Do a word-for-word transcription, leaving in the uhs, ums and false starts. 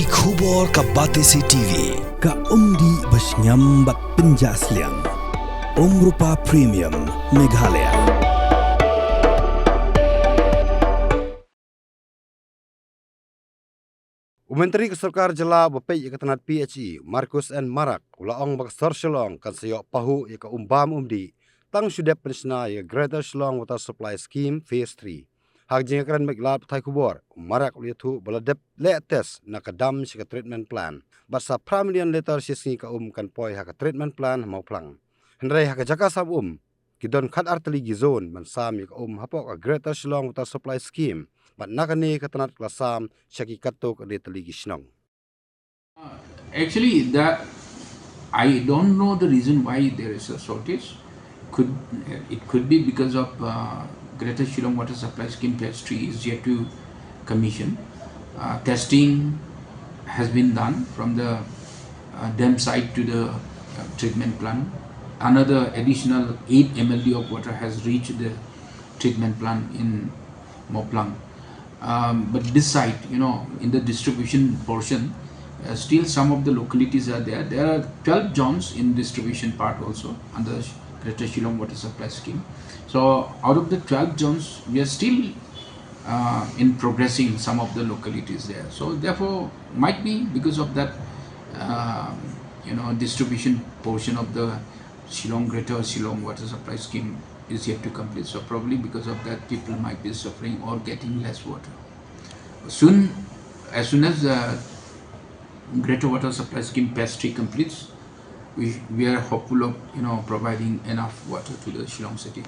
Khubor ka Batesi T V, ka umdih ba shngiam bad pynjah sliang. Umrupa Premium, Meghalaya. U Myntri ka Sorkar Jylla ba peit ïa ka tnat P H E, Marcuise N Marak, u la ong ba ka sor Shillong kan sa ïoh pahuh ïa ka um bam um dih tang shu dep pynshna ïa ka Greater Shillong Water Supply Scheme Phase three. Ha ka jingïakren bad ki lad pathai khubor, u Marak u la ïathuh ba la dep leh test na ka dam sha ka treatment plant bad sa phra million litre shi sngi ka um kan poi ha ka treatment plant ha Mawphlang. Hynrei ha ka jaka sam um, ki don khatar tylli ki zone ban sam ïa ka um hapoh ka Greater Shillong Water Supply Scheme, bad na kane ka tnat ka la sam sha ki katto katne tylli ki shnong. Actually, that I don't know the reason why there is a shortage. Could it could be because of uh, Greater Shillong Water Supply Scheme Phase Three is yet to commission. Uh, testing has been done from the uh, dam site to the uh, treatment plant. Another additional eight M L D of water has reached the treatment plant in Mawphlang. Um, but this side, you know, in the distribution portion, uh, still some of the localities are there. There are twelve zones in distribution part also under Greater Shillong Water Supply Scheme. So out of the twelve zones, we are still uh, in progressing some of the localities there. So therefore, might be because of that, um, you know, distribution portion of the Shillong Greater Shillong Water Supply Scheme is yet to complete. So probably because of that, people might be suffering or getting less water. Soon, as soon as the Greater Water Supply Scheme Phase Three completes, we, we are hopeful of, you know, providing enough water to the Shillong city.